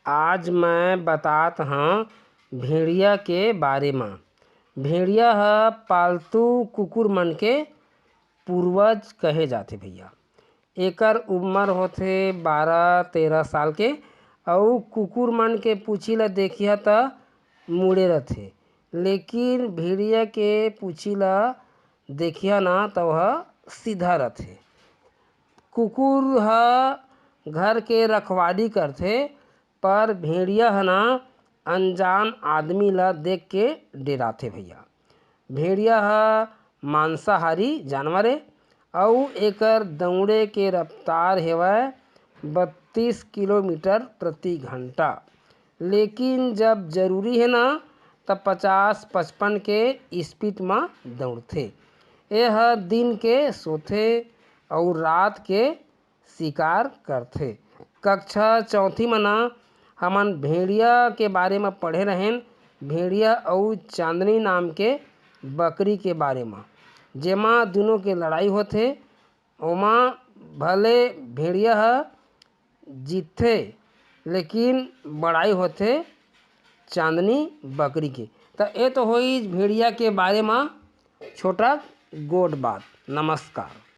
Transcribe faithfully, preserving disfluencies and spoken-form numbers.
आज मैं बतात हंव भेड़िया के बारे म। भेड़िया ह पालतू कुकुर मन के पूर्वज कहे जाथे भैया। एकर उम्र होथे बारह तेरह साल के, अउ कुकुर मन के पूछी ल देखिया त मुड़े रथे, लेकिन भेड़िया के पूछी ल देखिया ना त वह सीधा रथे। कुकुर ह घर के रखवाली करथे, पर भेड़िया ह ना अनजान आदमी ल देख के डेराथे भैया। भेड़िया ह मांसाहारी जानवर ए, अउ एकर दौड़े के रफ्तार हेवय बत्तीस किलोमीटर प्रति घंटा। लेकिन जब जरूरी हे ना, त पचास पचपन के स्पीड म दौड़थे। ए ह दिन के सोथे अउ रात के शिकार करथे। कक्षा चौथी म ना हमन भेड़िया के बारे म पढ़े रहेन, भेड़िया अउ चांदनी नाम के बकरी के बारे म, जेमा दुनों के लड़ाई होथे। ओमा भले भेड़िया ह जीतथे, लेकिन बड़ाई होथे चांदनी बकरी के। त ए तो होइस भेड़िया के बारे म छोटा गोठ बात। नमस्कार।